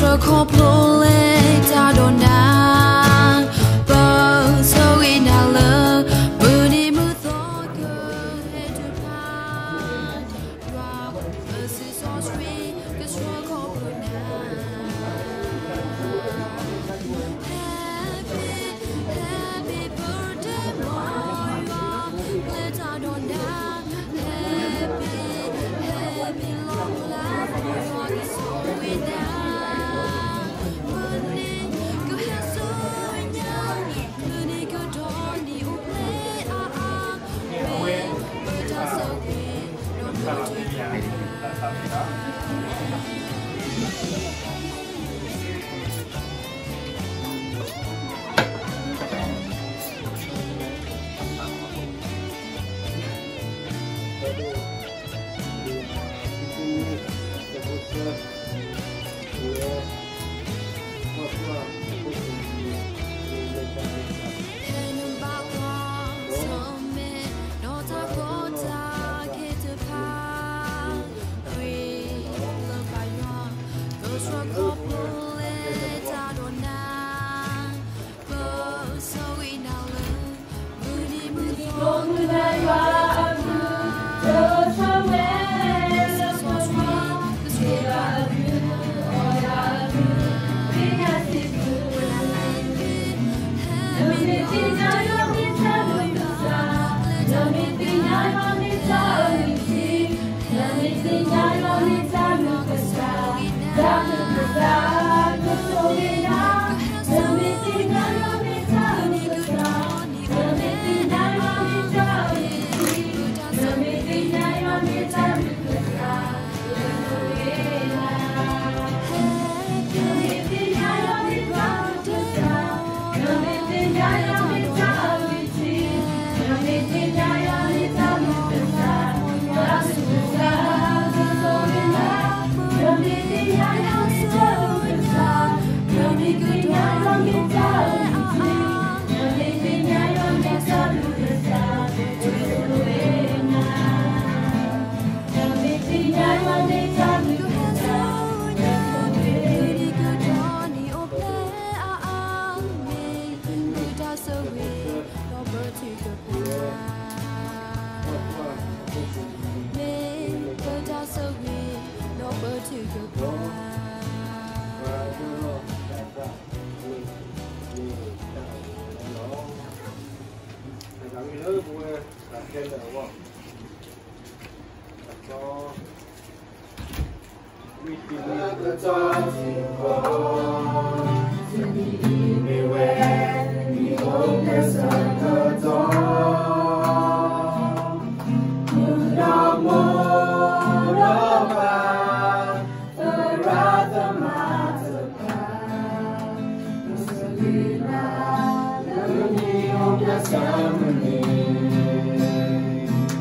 ခီဖျိလၢတၢ်ဒိးနၤ, ပဆိၣ်ဂ့ၤနၤလၢ မုၢ်နံၤမုၢ်သီကဟဲတဖၣ်, ယွၤပစီဆှံကဆှီခီဖျိနၤ. Happy, happy birthday မီၤယွၤ, လၢတၢ်ဒိးနၤ, Happy, happy long life မီၤယွၤကဆိၣ်ဂ့ၤနၤ. မုၢ်နံၤကဟဲစိညါ, မုၢ်နံၤကဒီး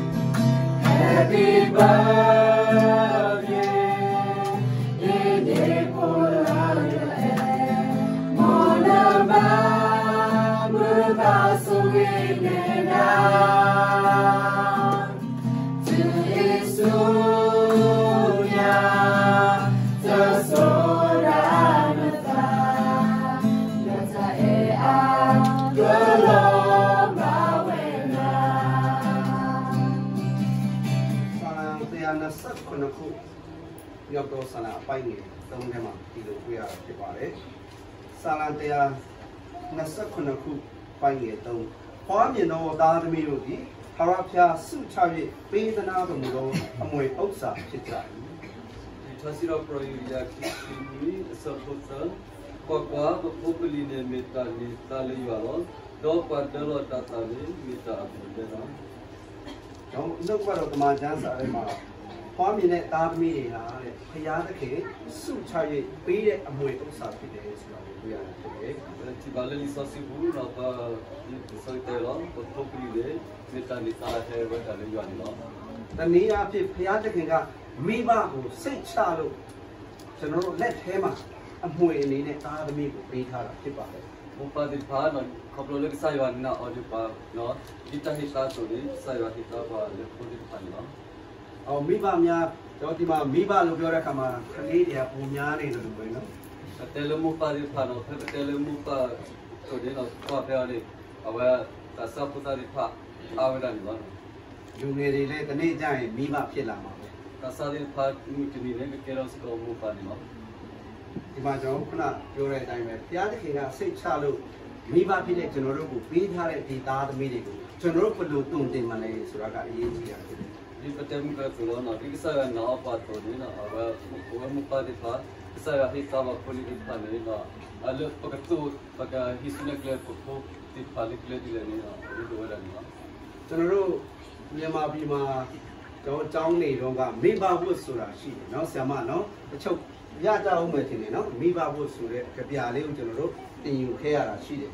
နံၤအိၣ်ဖျဲၣ်အါအါ, မ့ၢ်ပတၢ်ဆိၣ်ဂ့ၤ ဒီးပတၢ်ဆိၣ်ဂ့ၤ ဆာလံတရာနှစ်ဆယ့်ခုနစ်ခု, ညော့တောဆာလံအပိုင်းငယ်သုံးထဲမှာ ဒီလိုတွေ့ရတာဖြစ်ပါတယ်။ ဆာလံတရာနှစ်ဆယ့်ခုနစ်ခု, ပိုင်းငယ်သုံး, ခွါမျ့ၢ်နီၢ်ဒါသမံးတအိၣ်ဒီး, ဟါရဖၠါဆူၣ်ချရ့ၣ်ပ့သနါသမူဒီး အမှဲၤအဥစၢ်ဖျါအံၤ, ထါစံးထီၣ်ပတြၢၤ ယုၢ်ကယၤခံဆံနွံ အဆၢဖိသၢ, ကွၢ်ကွၢ်, ပဖိပလံၤန့ၣ်မ့ၢ်တၢ်န့ၢ်သါလၢယွၤလီၤ. ဒီးပှၤဒၢလီၤတၢ်သးန့ၣ် မ့ၢ်တၢ်အမုာ်လီၤ. ဒီးနှုတ်ကပတ်တော် သမိုင်းကျမ်းစာထဲမှာ, ခွါမျ့ၢ်နီၢ်ဒါသမံးတအိၣ်ဒီး, ဘုရားသခင် ဆူၣ်ချရ့ၣ်ပ့အမှဲၤအဥစၢ်ဖျါအံၤ, ထံၣ်ဘၣ်လၢလံာ်စီဆှံပူၤ, ပဖိပလံၤန့ၣ် မ့ၢ်တၢ်န့ၢ်သါဟဲဝဲဒၣ်လၢယွၤန့ၣ်လီၤ. တနည်းအားဖြင့် ဘုရားသခင်က မိဘကိုစိတ်ချလို့ ကျွန်တော်တို့လက်ထဲမှာ အမွေအနေနဲ့ သားသမီးကို ပေးထားတာဖြစ်ပါတယ်. မိၢ်ပၢ်သ့ၣ်တဖၣ်, ခီဖျိလၢကစၢ်ယွၤန့ၣ်အီၤဒ်ပှၤ, ဒ်တၢ်ဟ့ၣ်သါအသိးန့ၣ် ကစၢ်ယွၤဟ့ၣ်သါပှၤလၢဖိသ့ၣ်တဖၣ်န့ၣ်လီၤ. မိဘများ, ဒီးဒီမှာ မိဘလို့ပြောတဲ့အခါမှာ ကလေးတွေက ပိုများနေတယ်လို့ပဲနော်. ပတဲလၢမိၢ်ပၢ်သ့ၣ်တဖၣ်နီၤ, ဖဲပတဲလၢမိၢ်ပၢ်အသိးန့ၣ်နီၤ, ကွၢ်ဖဲအီၤန့ၣ်, အဝဲသးစၢ်ဖိသၣ်သ့ၣ်တဖၣ်အါဝဲဒၣ်န့ၣ်လီၤ. လူငယ်တွေလည်း တနေ့ကျရင် မိဘဖြစ်လာမှာပဲ. သးစၢ်သ့ၣ်တဖၣ်မုၢ်တနံၤန့ၣ် ကကဲထီၣ်စ့ၢ်ကီးမိၢ်ပၢ်န့ၣ်လီၤ. ဒီမှာကျွန်တော်ခုနပြောတဲ့အတိုင်းပဲ ဘုရားသခင်ကစိတ်ချလို့ မိဘဖြစ်တဲ့ကျွန်တော်တို့ကို ပေးထားတဲ့ဒီသားသမီးတွေကို ကျွန်တော်တို့ဘယ်လိုတုံ့တင်မလဲဆိုတာက အရေးကြီးတာဖြစ်တယ်. ဒ်ပတဲမုၢ်ကဲသိးလီၤနီၤ, ဒ်ကစၢ်ယွၤနာ်အီၤပှၤအသိးန့ၣ်နီၤ, အဝဲ, အဝဲမိၢ်ပၢ်သ့ၣ်တဖၣ်, ကစၢ်ယွၤဟ့ၣ်သါပှၤဖိလံၤသ့ၣ်တဖၣ်န့ၣ်နီၤ, အလၢပကသိၣ်, ပကဟံးစုနဲၣ်ကျဲပဖိသ့ၣ်တဖၣ်လၢကျဲဒ်လဲၣ်န့ၣ်နီၤ, အဝဲဒိးဝဲဒၣ်န့ၣ်လီၤ. ကျွန်တော်တို့ မြန်မာပြည်မှာ ကျောင်းနေတုန်းက မိဘဝတ်ဆိုတာရှိတယ်နော် ဆရာမနော်, တချို့ရကြဦးမယ်ထင်တယ်နော်, မိဘဝတ်ဆိုတဲ့ကြပြားလေးကို ကျွန်တော်တို့ သင်ယူခဲ့ရတာရှိတယ်.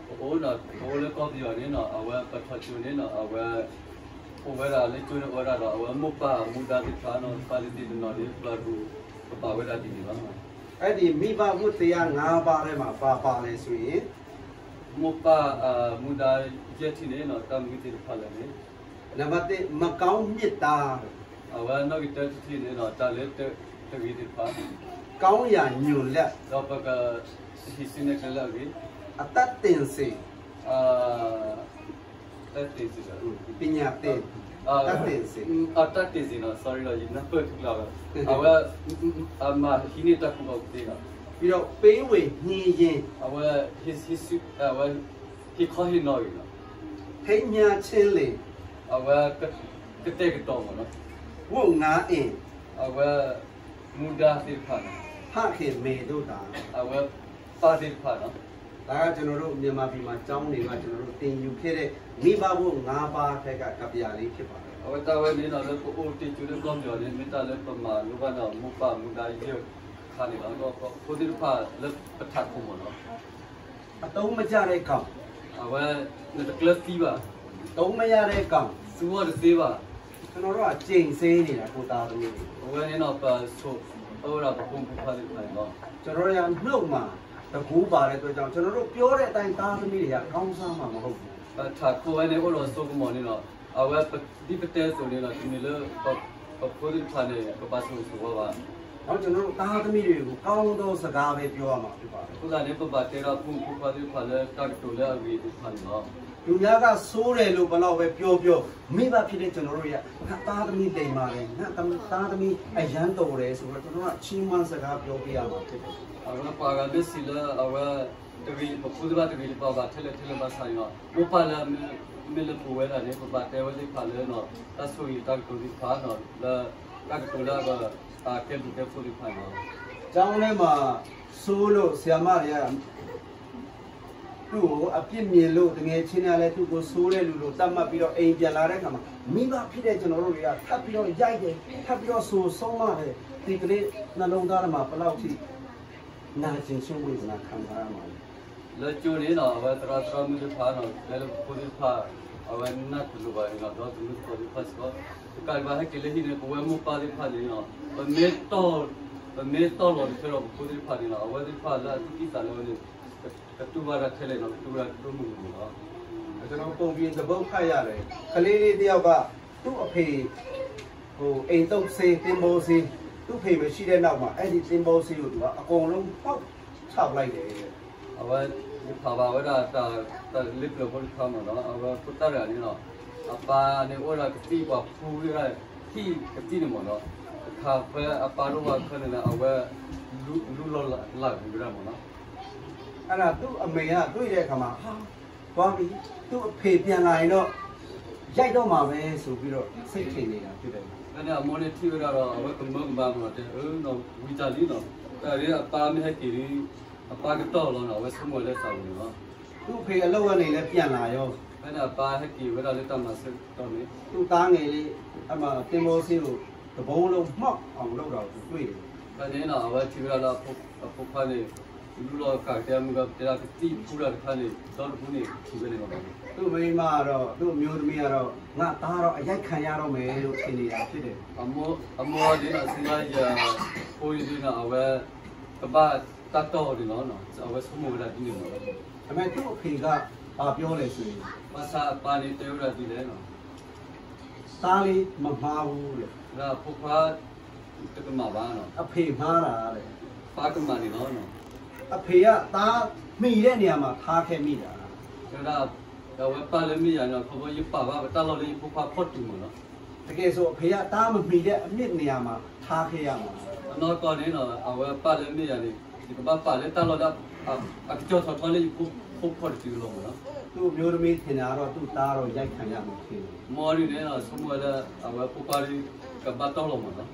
ပအိၣ်နီၤ, ပအိၣ်လၢကီၢ်ပယီၤန့ၣ်နီၤ, အဝဲပထီၣ်ကၠိန့ၣ်နီၤ, အဝဲအိၣ်ဝဲဒၣ်လၢကၠိန့ၣ်အိၣ်ဝဲဒၣ်ဒီး အဝဲမိၢ်ပၢ်မူဒါသ့ၣ်တဖၣ်နီၤ, ပၢ်လၢသ့ၣ်တနီၤန့ၣ် ပှၤဒိးကပာ်ဝဲဒၣ်ဒ်န့ၣ်လီၤ. အဲ့ဒီမိဘဝတ်တရားငါးပါးထဲမှာ ဘာပါလဲဆိုရင် မိၢ်ပၢ်မူဒါယဲၢ်ထံၣ်န့ၣ်နီၤ, တၢ်မနုၤသ့ၣ်တဖၣ်လဲၣ်န့ၣ်, နံပါတ်တစ် မကောင်းမြစ်တာ အဝဲနီၣ်ဂံၢ်တၢတထံၣ်န့ၣ်နီၤ, တၢ်လၢတဂ့ၤသ့ၣ်တဖၣ်, ကောင်းရာညွှန်လက် ဒီးပကဟံးစုနဲၣ်ကျဲလၢအဂ့ၤ, အတတ်သင်စေ တတ်သင်စေ ပညာသင် တတ်သင်စေ အတတ်သင်စေနီၤ, sorry လီၤ ယနၢ်ပၢၢ်တကျါဘၣ်, အဝဲ, အမၤဟံးန့ၢ်တၢ်ကူၣ်ဘၣ်ကူၣ်သ့နီၤ, ပြီးတော့ ပေးဝေနှင်းရင်း အဝဲ, ဟ့ၣ်ဆူ, အဝဲ, ဟ့ၣ်ခီဟ့ၣ်နီၤဂ့ၤနီၤ, ထိမ်းမြားခြင်းလင် အဝဲ, ကတဲာ်ကတီၤမ့ၢ်နီၤ, ဝတ်ငါးအင် အဝဲ, မူဒါသ့ၣ်တဖၣ်နီၤ, ဖခင်မေတို့သာ အဝဲပၢ်သ့ၣ်တဖၣ်နီၤ. ဒါကကျွန်တော်တို့မြန်မာပြည်မှာကျောင်းတွေကကျွန်တော်တို့သင်ယူခဲ့တဲ့မိဘဝတ်ဆိုတဲ့အကြပြားလေးဖြစ်ပါတယ်. အဝဲတၢ်ဝဲန့ၣ်နီၤ လၢပအိၣ်တ့ၢ်ကၠိလၢကီၢ်ပယီၤန့ၣ် မ့ၢ်တၢ်လၢပမၤလိဘၣ်ဒီးမိၢ်ပၢ်မူဒါယဲၢ်ခါန့ၣ်လီၤ. ဒီးပဖိသ့ၣ်တဖၣ်လၢပထးခိၣ်မ့ၢ်နီၤ, အသုံးမကျတဲ့ကောင် အဝဲ, နတကျၢၤသံဘၣ်, သုံးမရတဲ့ကောင် သူအီၤတသ့ဘၣ်, ကျွန်တော်တို့ကကျင့်စေနေတာ ကိုယ့်သားသမီးတွေကို အဝဲန့ၣ်နီၤ ပဆိးအၢဝဲဒၣ်ပဖိမုၣ်ဖိခွါသ့ၣ်တဖၣ်န့ၣ်လီၤ. ကျွန်တော်တို့ရဲ့နှုတ်မှာ တန်ခိုးပါတဲ့အတွက်ကြောင့် ကျွန်တော်တို့ပြောတဲ့အတိုင်း သားသမီးတွေက ကောင်းစားမှာမဟုတ်ဘူး. ပထးခိၣ်ဝဲန့ၣ်အိၣ်ဒီးစိကမီၤန့ၣ်လီၤ. အဝဲဒ်ပတဲအသိးန့ၣ်လီၤ, တမ့ၢ်လၢပဖိသ့ၣ်တဖၣ်န့ၣ် ကဘၣ်ဆိၣ်ဂ့ၤဆိၣ်ဝါဘၣ်. ကျွန်တော်တို့သားသမီးတွေကို ကောင်းသောစကားပဲပြောပြရမှာဖြစ်ပါတယ်. အဃိသတးန့ၣ် ပဘၣ်တဲဒီးဖိမုၣ်ဖိခွါသ့ၣ်တဖၣ်လၢတၢ်ကတိၤလၢအဂ့ၤသ့ၣ်တဖၣ်န့ၣ်လီၤ. သူများကဆိုးတယ်လို့ဘယ်လောက်ပဲပြောပြော မိဘဖြစ်တဲ့ကျွန်တော်တို့ရဲ့ သားသမီးလိမ္မာတယ်, သားသမီးအရမ်းတော်တယ်ဆိုတော့ ကျွန်တော်တို့ကချီးမွမ်းစကားပြောပြရမှာဖြစ်တယ်. အဝဲပှၤဂၤမ့ၢ်စံးလၢအဝဲ, တဂ့ၤ, ပဖိသ့ၣ်တဖၣ်တဂ့ၤတဘၣ်ဘၣ်ထဲလဲၣ်ထဲလဲၣ်ဘၣ်ဆၣ်န့ၣ်လီၤ, မိၢ်ပၢ်လၢအမ့ၢ်လၢပဝဲဒၣ်န့ၣ် ပဘၣ်တဲဝဲသ့ၣ်တဖၣ်လၢ တၢ်ဆိၣ်ဂ့ၤတၢ်ကတိၤသ့ၣ်တဖၣ်နီၤ, လၢတၢ်ကတိၤလၢအကဲဘျုးကဲဖှိၣ်သ့ၣ်တဖၣ်န့ၣ်လီၤ. ကျောင်းထဲမှာ ဆိုးလို့ ဆရာမတွေက သူ့ကိုအပြစ်မြင်လို့ သူငယ်ချင်းတွေကလည်း သူ့ကိုဆိုးတဲ့လူလို့ သတ်မှတ်ပြီးတော့ အိမ်ပြန်လာတဲ့အခါမှာ မိဘဖြစ်တဲ့ကျွန်တော်တို့တွေက ထပ်ပြီးတော့ရိုက်တယ်, ထပ်ပြီးတော့ဆိုးဆုံးမတယ်, ဒီကနေ့နှလုံးသားထဲမှာ ဘယ်လောက်ထိနာကျင် စိတ်ဝေဒနာခံစားရမှာလဲ. လၢကၠိန့ၣ်နီၤ, အဝဲသရၣ်သရၣ်မုၣ်သ့ၣ်တဖၣ်နီၤ, တဲလၢပဖိသ့ၣ်တဖၣ် အဝဲနၢ်တလိၤဘၣ်န့ၣ်နီၤ, ဒီးသမုသကိးသ့ၣ်တဖၣ်စ့ၢ်ကီး, တကးဒံးဘၣ် ဟဲက့ၤလၢဟံၣ်န့ၣ် ပဝဲမိၢ်ပၢ်သ့ၣ်တဖၣ်န့ၣ်နီၤ, ပမ့ၢ်တီၢ်, ပမ့ၢ်တီၢ်လီၤတဖျၢၣ်ဒီးပဖိသ့ၣ်တဖၣ်န့ၣ်နီၤ, အဝဲသ့ၣ်တဖၣ်လၢအသူၣ်ကံၢ်သးလဲဝဲန့ၣ် ကတူၢ်ဘၣ်တၢ်ထဲလဲၣ်နီၤ, ကတူၢ်ဘၣ်တၢ်ဒိၣ်မုၢ်မုၢ်နီၤ. ကျွန်တော်ပုံပြင်တစ်ပုဒ်ဖတ်ရတယ်, ကလေးလေးတစ်ယောက်က သူ့အဖေ ဟို အိမ်သုတ်ဆေး, သင်္ဘောဆေး, သူ့ဖေမရှိတဲ့နောက်မှာ အဲ့ဒီသင်္ဘောဆေးကို သူကအကုန်လုံး ဖောက်ချပလိုက်တယ်တဲ့. အဝဲ, ယဖးဘၣ်ဝဲဒၣ်တၢ်, တၢ်လ့ပျၢၤဖိတခါမ့ၢ်နီၤ, အဝဲဖိသၣ်တဂၤန့ၣ်နီၤ, အပၢ်န့ၣ်အိၣ်ဝဲဒၣ်ကသံၣ်ပှၤဖူဝဲဒၣ်ဟံၣ်ကသံၣ်န့ၣ်မ့ၢ်နီၤ, တခါဖဲအပၢ်တအိၣ်ဘၣ်အခါန့ၣ် အဝဲ, လူလီၤလၢ်ဂ့ၤဝဲဒၣ်မ့ၢ်နီၤ. အဲ့ဒါသူ့အမေကတွေ့တဲ့အခါမှာ ဟာ, သွားပြီ, သူ့အဖေပြန်လာရင်တော့ ရိုက်တော့မှာပဲဆိုပြီးတော့ စိတ်ထင်နေတာဖြစ်တယ်. ဖဲန့ၣ်အမိၢ်န့ၣ်ထံၣ်ဝဲဒၣ်ဒီး အဝဲကမၢကမၣ်မ့ၢ်နီၤ, တဲအၢ, ဝံၤတၢ်လံနီၤ, တၢ်အံၤအပၢ်မ့ၢ်ဟဲက့ၤဒီး အပၢ်ကတီၢ်လီၤနီၤ, အဝဲဆိကမိၣ်လၢသးပူၤန့ၣ်လီၤ. သူ့အဖေအလုပ်ကနေလည်းပြန်လာရော, ဖဲန့ၣ်အပၢ်ဟဲက့ၤဝဲဒၣ်လၢတၢ်မၤစၢၤကတီၢ်န့ၣ်, သူ့သားငယ်လေး အမ သင်္ဘောဆေးကို တဘိလုံးမှောက်အောင်လုပ်တာကို သူတွေ့တယ်. ဖဲန့ၣ်နီၤ အဝဲထံၣ်ဝဲဒၣ်လၢအဖိ, အဖိခွါန့ၣ် လူလီၤကးကတဲမုၢ်ဒီး ပတဲဒၣ်ကသံၣ်ဖူဒၣ်တခါန့ၣ် ဒီတဖုန့ၣ်ထံၣ်ဝဲန့ၣ်လီၤ. သူ့မိန်းမကတော့, သူ့အမျိုးသမီးကတော့ ငါ့သားတော့အရိုက်ခံရတော့မယ်လို့ ထင်နေတာဖြစ်တယ်. အမိၢ်န့ၣ်နီၤ စံးလၢယဖိအံၤန့ၣ်နီၤ အဝဲ ကဘၣ်တၢ်တီၢ်အီၤန့ၣ်လီၤ. အဝဲဆိကမိၣ်ဝဲဒၣ်ဒ်န့ၣ်လီၤ. ဒါပေမဲ့ သူ့အဖေက ဘာပြောလဲဆိုရင် ဘၣ်ဆၣ်အပၢ်န့ၣ်တဲဝဲဒၣ်ဒ်လဲၣ်နီၤ, သားလေးမမှားဘူးတဲ့, လၢအဖိခွါ တကမၣ်ဘၣ်နီၤ, အဖေမှားတာတဲ့, ပၢ်ကမၣ်န့ၣ်လီၤနီၤ. အဖံးအတၢ်မံၤဒဲးန့ၣ် အမၤထါခဲမံၤဒၣ် တဲဝဲဒၣ် အဝဲပာ်လၢမ့ၢ်ယၤန့ၣ် ခီဖျိယပာ်ဘၣ်ပတၢ်လီၢ်လၢယဖိခွါဖီၣ်တုၤမးနီၤ. တကယ်ဆို အဖံးအတၢ်မမံၤဒဲး အမ့ၢ်န့ၣ်အမၤထါခဲယၤမး. အနီၢ်ကီၢ်န့ၣ်နီၤ အဝဲပာ်လၢမ့ၢ်ယၤန့ၣ် ယကဘၣ်ပာ်လၢတၢ်လီၢ်ဒၣ် အကစီၣ်ထီထီလၢယဖိခွါတတုၤလီၤမးနီၤ. သူ့အမျိုးသမီးထင်တာတော့ သူ့သားတော့ ရိုက်ခံရမှာဖြစ်တယ်. မ်ဒ်န့ၣ် ဆိကမိၣ်ဝဲလၢ အဝဲဖိခွါဒ် ကဘၣ်တီၢ်လီၤမးနီၤ.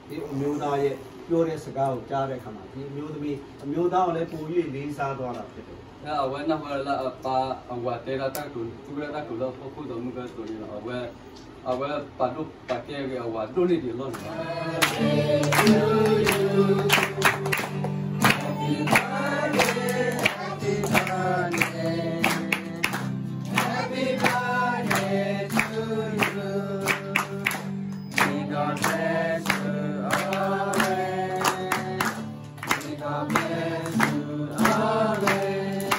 ဒီအမျိုးသားရဲ့ ပြောတဲ့စကားကို ကြားတဲ့အခါမှာ ဒီအမျိုးသမီး အမျိုးသားကိုလည်း ပို၍လေးစားသွားတာဖြစ်တယ်. အဝဲနၢ်ဟူလၢအပၢ်အဝၤတဲဒၣ်တၢ်ကတိၤ သူဝဲဒၣ်တၢ်ကတိၤလၢအဖီခိၣ်ဒီးမုၢ်ကတိၤန့ၣ်လီၤ. အဝဲ အဝဲပာ်ဒိၣ်ပာ်ကဲဂ့ၤအဝၤဒိၣ်န့ၢ်ဒံးအလီၢ်န့ၣ်လီၤ. May God bless you always. May God bless you always.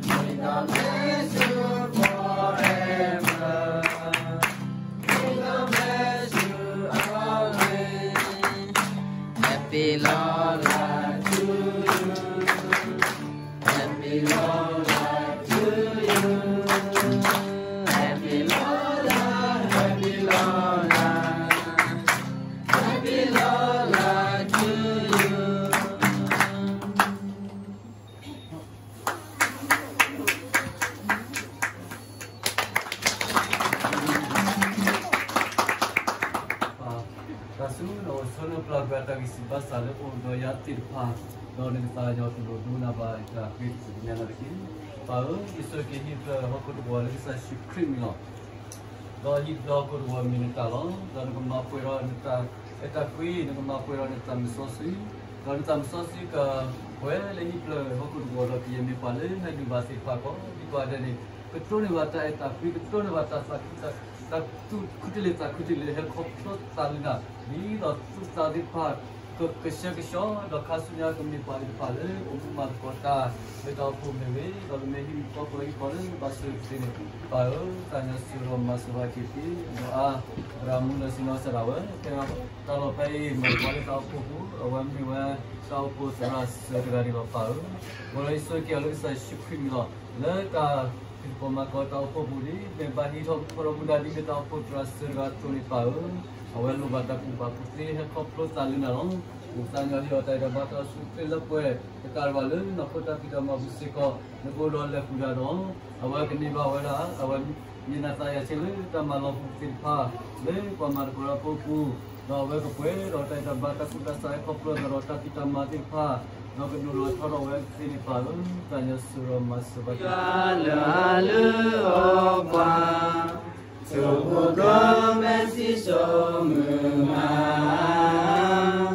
May God bless you forever. May God bless you always. Happy long life to you. Happy long life to you. Happy long life, happy long life. Happy long life to you. တၢ်ဆူနအိၣ်ဆိးနပျၢ်ကွံာ်အတၢ်ဂံၢ်စၢ်ဘါစၢ်လၢအိၣ်ဒီးယၤသ့ၣ်တဖၣ်, ဒီးနကစၢ်ယွၤကဒိးဒိနၤဘၣ်တၢ်ဃ့တစူၢ်ကညါနၤတက့ၢ်. ပၢ်ဧၢ, ယဆိၣ်ဂ့ၤဟံၣ်ဖျၢၣ်ဟီၣ်ခိၣ်တဝီၤလၢကစၢ်ယ့ၣ်ၡူးခရံာ်မံၤလီၤ. ဒီးဟံၣ်ဖျၢၣ်ဟီၣ်ခိၣ်တဝီၤမ့ၢ်နတၢ်လီၤ. ဒီးနကမၤပှဲၤဒီးနတၢ်အဲၣ်တၢ်ကွံ, နကမၤပှဲၤဒီးနတၢ်မုၢ်စီဆှံ, ဒီးနတၢ်မုၢ်စီဆှံကပှဲၤလၢဟံၣ်ဖျၢၣ်ဟီၣ်ခိၣ်တဝီၤဒီးကယဲၢ်မ့ၢ်ပှၤလၢဟဲဒုးဘၣ်သ့ၣ်တဖၣ်ကိးဒံကိးဂၤဒဲးန့ၣ်, ကတိၢ်န့ၢ်ဘၣ်တၢ်အဲၣ်တၢ်ကွံ, ကတိၢ်န့ၢ်ဘၣ်တၢ်သးခု, တၢ်သူၣ်ခုတလ့ၤသးခုတလ့ၤ ဟဲခီဖျိသးလၢနၤ, ဒ်သိးသူၣ်သးသ့ၣ်တဖၣ် ကဆှဲကဆှီ, ဒီးခါဆူညါကမ့ၢ်ပှၤသ့ၣ်တဖၣ်လၢအိၣ်မူမၤသကိးတၢ်လၢတၢ်အိၣ်ဖှိၣ်မ့ၢ်ဂ့ၤ, ဒီးကမ့ၢ်ဟံၣ်မုၣ်ကီၢ်ဖိဟံၣ်ဖိလၢဘၣ်စၢၤကသ့န့ၣ်, ပၢ်ဧၢ, သးစီဆှံဒီးမၤစၢၤဘၣ်က့ၤသ့, ဒီးအါ, သရၣ်မူလၢာ်ဆ့ၣ်နီၤစၢ်ဒၣ်ဝဲ, ဖဲတၢ်လီၢ်ဖဲအံၤ မ့ၢ်ပှၤလၢတၢ်အိၣ်ဖှိၣ်ပူၤ, အဝဲမ့ၢ်ဝဲတၢ်အိၣ်ဖှိၣ်သရၣ်စၢၤတဂၤန့ၣ်လီၤ ပၢ်ဧၢ. မ်လၢယဆိၣ်ဂ့ၤအီၤလၢကစၢ်ယ့ၣ်ၡူးခရံာ်မံၤလီၤ. လၢတၢ်ဖံးသကိးမၤသကိးတၢ်အိၣ်ဖှိၣ်ပူၤန့ၣ် မ့ၢ်ဘၣ်ဟံးထီၣ်ဖိထီၣ်မူဒါဒ်မ့ၢ်တၢ်အိၣ်ဖှိၣ်သရၣ်စၢၤတဂၤအသိးန့ၣ် ပၢ်ဧၢ, အဝဲလိၣ်ဘၣ်တၢ်ကူၣ်ဘၣ်ကူၣ်သ့ဟဲခီဖျိသးလၢနၤလီၤ. ပသးညီဟ့ၣ်အီၤတၢ်အဲၣ်တၢ်ဘါတၢ်အိၣ်ဆူၣ်အိၣ်ချ့လၢပှဲၤတကးဒံးဘၣ်လၢနီၢ်ခိတၢ်ဖံးတၢ်မၤပူၤစ့ၢ်ကီး, နကအိၣ်ဒီးလဲၤဃုာ်တၢ်ဒီး အဝဲကန့ၢ်ဘၣ်ဝဲဒၣ် အဝဲမ့ၢ်နသးယၤဆ့လၢတၢ်မၤလီၤပူၤသ့ၣ်တဖၣ် လၢပှၤမၤသကိးတၢ်အိၣ်ဖှိၣ်ပူၤ, ဒီးအဝဲကပှဲၤဒီးတၢ်အဲၣ်တၢ်ဘါတၢ်ကူၣ်တၢ်ဆးဟဲခီဖျိသးဒီးတၢ်ဖံးတၢ်မၤသ့ၣ်တဖၣ်, ဒီးကဒိၣ်ထီၣ်ထီထီၣ်ဝဲသ့န့ၣ်ပၢ်ဧၢ, သးစီဆှံဒီးမၤစၢၤဘၣ်က့ၤ ယွၤလၢအလုၢ်အီၣ်ပှၤ, ဆိၣ်ဂ့ၤကိးမဲာ်စံၣ်စိၤမုၢ်မး,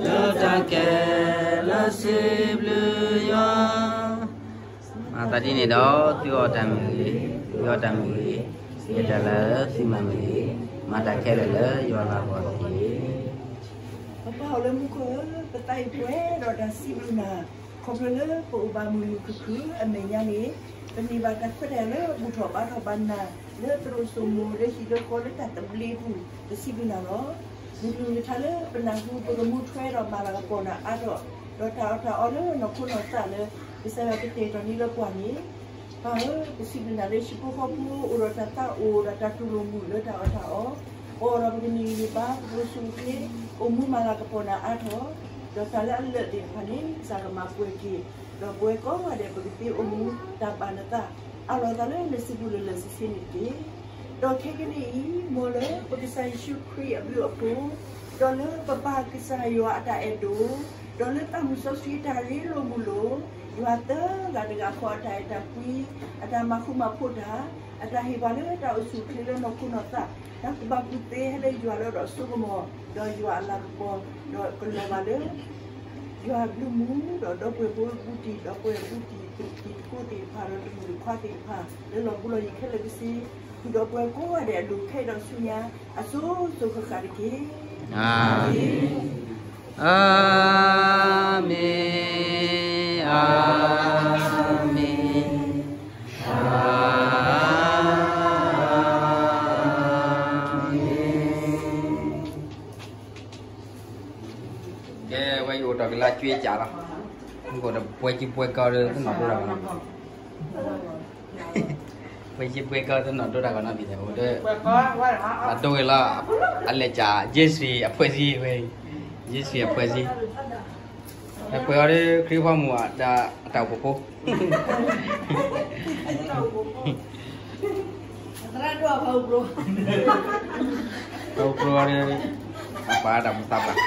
လၢတၢ်ကဲလၢစံးဘျုးယွၤ မၤသးဒ်န့ၣ်ဒီး သုအီၣ်တၢ်မ့ၢ်ဂ့ၤ, ယအီၣ်တၢ်မ့ၢ်ဂ့ၤ, ယဲဒၣ်လၢသုမၤမ့ၢ်ဂ့ၤ, မၤတၢ်ခဲလၢာ်လၢယွၤလၤကပီၤတက့ၢ်. ပပၢ်အိၣ်လၢမူခိၣ်ဧၢ, ပသးအံၤပှဲၤဒီးတၢ်စံးဘျုးနၤ, ခီဖျိလၢပအိၣ်ဘၣ်မုာ်မုာ်ခုၣ်ခုၣ်အမဲာ်ညါန့ၣ်, ပန့ၢ်ဘၣ်တၢ်ခွဲးတၢ်ယာ်လၢဘူၣ်ထီၣ်ဘါထီၣ်ဘၣ်နၤ, လၢသရိာ်စိမိၤလၢဟံၣ်လၢဃီလၢတၢ်သဘျ့ပူၤ, ပစံးဘျုးနၤလီၤ. မုၢ်မုၢ်မဆါလၢပနၢ်ဟူပကမူထွဲဒီးမၤလၤကပီၤနၤအါထီၣ်, ဒီးတၢ်အီၣ်တၢ်အီလၢနီၢ်ခိနီၢ်သးလၢ ကစၢ်ယွၤကတဲာ်ကတီၤန့ၢ်လၢပှၤန့ၣ်, ပၢ်ဧၢ, ပစံးဘျုးနၤလၢဟံၣ်ဖိဃီဖိအိၣ်ဒီးတၢ်သးအိၣ်ဒီးတၢ်တူၢ်လိာ်မုာ်လၢတၢ်အီၣ်တၢ်အီ, ပအိၣ်ဒီးပကန့ၢ်ဂံၢ်ဘါ ပကအိၣ်ဆူၣ်အိၣ်ချ့, အိၣ်မူမၤလၤကပီၤနၤအါထီၣ်, ဒီးတၢ်လၢအလၢာ်သ့ၣ်တဖၣ်န့ၣ် ကစၢ်ကမၤပှဲၤက့ၤ, ဒီးပဝဲကိးဂၤဒဲးပကသ့အိၣ်မူတၢ်ဘၣ်နသး, အးလီၤသးလၢနစုပူၤလၢာ်လၢာ်ဆ့ဆ့န့ၣ်တက့ၢ်. ဒီးခဲကနံၣ်အံၤ မ်လၢပကစၢ်ယ့ၣ်ၡူးခရံာ်အဘျုးအဖှိၣ်, ဒီးလၢပပၢ်ကစၢ်ယွၤအတၢ်အဲၣ်ဒိၣ်, ဒီးလၢသးမုၢ်စီဆှံတၢ်ရ့လိာ်မုာ်လိာ်, ယွၤသၢဂၤတဂၤဃီအတၢ်အဲၣ်တၢ်ကွံ, အတၢ်မၤဃူမၤဖိးတၢ်, အတၢ်ဟ့ၣ်ပှၤလၢတၢ်အိၣ်ဆူၣ်အိၣ်ချ့လၢနီၢ်ခိနီၢ်သး, တၢ်ကူၣ်ဘၣ်ကူၣ်သ့ဟဲလၢယွၤလၢဒီးစိကမီၤ, ဒီးယွၤအလၤကပီၤ, ဒီးကလီၤဘၣ်လၢ ယွၤအဘျုးမူ, ဒီးဒီပုၢ်ဝဲၢ်ဖိဘူးတံၢ်, ဒီပုၢ်ဝဲၢ်ဘူးတံၢ်, တံၤသကိးသ့ၣ်တဖၣ်, ဒီးတမုၣ်တခွါသ့ၣ်တဖၣ်, လၢလီၢ်ဘူးလီၢ်ယံၤခဲလၢာ်ကဆ့, ဃုာ်ဒီးပဝဲကိးဂၤဒဲးအလိၤခဲအံၤဒီးဆူညါ, အစိၤစိၤဃၣ်ဃၣ်တက့ၢ်. အၤမ့ၣ်, အၤမ့ၣ်, အၤမ့ၣ်, အၤမ့ၣ်. ကဲ, ဝဲယအိၣ်ဒီးကလၢကွ့ကၢ်လီၤ. မ့ၢ်ကဒီး ပွဲကြီးပွဲကောင်း ဒီး တနီၤဒိတၢ်ဂီၤနီတမံၤ, ပွဲကြီးပွဲကောင်း တနီၤဒိတၢ်ဂီၤနီတမံၤန့ၣ် အိၣ်ဒီး အဒိဂ့ၤလီၤ, အလဲၤကး Jesse အဖွဲ့အစည်းဝဲ, Jesse အဖွဲ့အစည်း, အပှဲၤအီၤဒီး ခရံာ်ဖိမုၣ်ဒီး အတၢ်အိၣ်ဖှိၣ်ဖိ ပအိၣ်ဖှိၣ်ဒီး အပာ်တၢ်မူသးပှၢ်,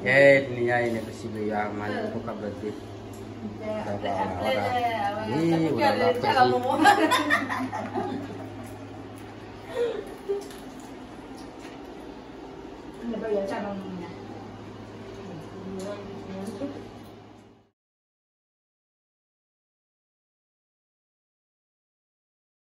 ကဲ တနံၤညါအံၤန့ၣ် ပစံးဘျုးယွၤမၤလၢဖိခီဖျိသ့, ဒီးပှၤအီၣ်ဒၣ်အီဒၣ်, ဒ်ဝဲဒၣ်လၢ အဖွဲ့အစည်း နဘၣ်ယွၤစၢ်နီၤ